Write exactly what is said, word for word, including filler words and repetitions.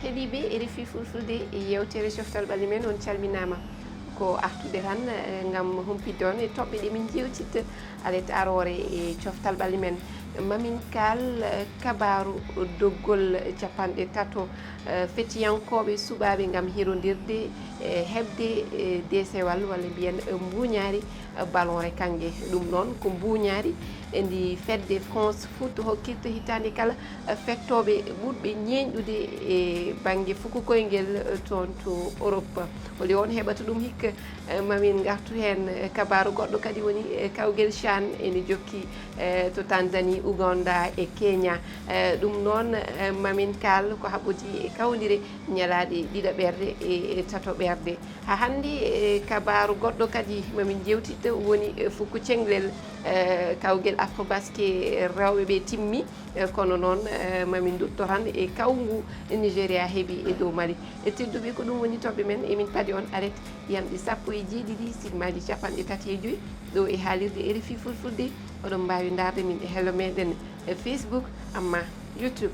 Heɗiiɓe R F I Fulfulde, e yewtere coftal ɓalli men, on calminaama. Ko artude tan, eh, ngam humpitde on e toɓɓe ɗe min njeewtitta alet aroore e coftal ɓalli men. Mamin kaal, eh, kabaaru doggol capanɗe tato, eh, fetiyankooɓe suɓaaɓe ngam hirondirde, eh, heɓde, eh, deesewal walla mbiyen, eh, mbuuñaari, eh, ballon re kannge. Ɗum noon ko mbuuñaari ndi fedde France Foot hokkirta hitaande kala, eh, fettooɓe ɓurɓe ñeeñɗude e bannge fuku koyngel, eh, toon to Europe. Holi on heɓata ɗum hikka? Eh, mamin ngartu heen, eh, kabaaru goɗɗo kadi woni, eh, kawgel CHAN ene jokki, eh, to Tanzanie, Ouganda e Kenya. Eh, ɗum noon, eh, mamin kaal ko haɓɓodi e kawndire ñalaaɗe ɗiɗaɓerde e, e tatoɓerde. Haa hannde, eh, kabaaru goɗɗo kadi mamin njeewtitta woni, eh, fuku ceŋlel, eh, kawgel Afrobasket rewɓe ɓe timmi. Eh, kono noon, eh, mamin ndutto tan e kawngu Nigéria heɓi e dow Mali. E tedduɓe, ko ɗum woni toɓɓe men. Emin paadi on alet yamɗi sappo e jeeɗiɗi, siɗmaaji capanɗe tati e joy, ɗo e haalirde R F I Fulfulde. Oɗon mbaawi ndaarde min e hello meɗen, eh, Facebook, amma YouTube.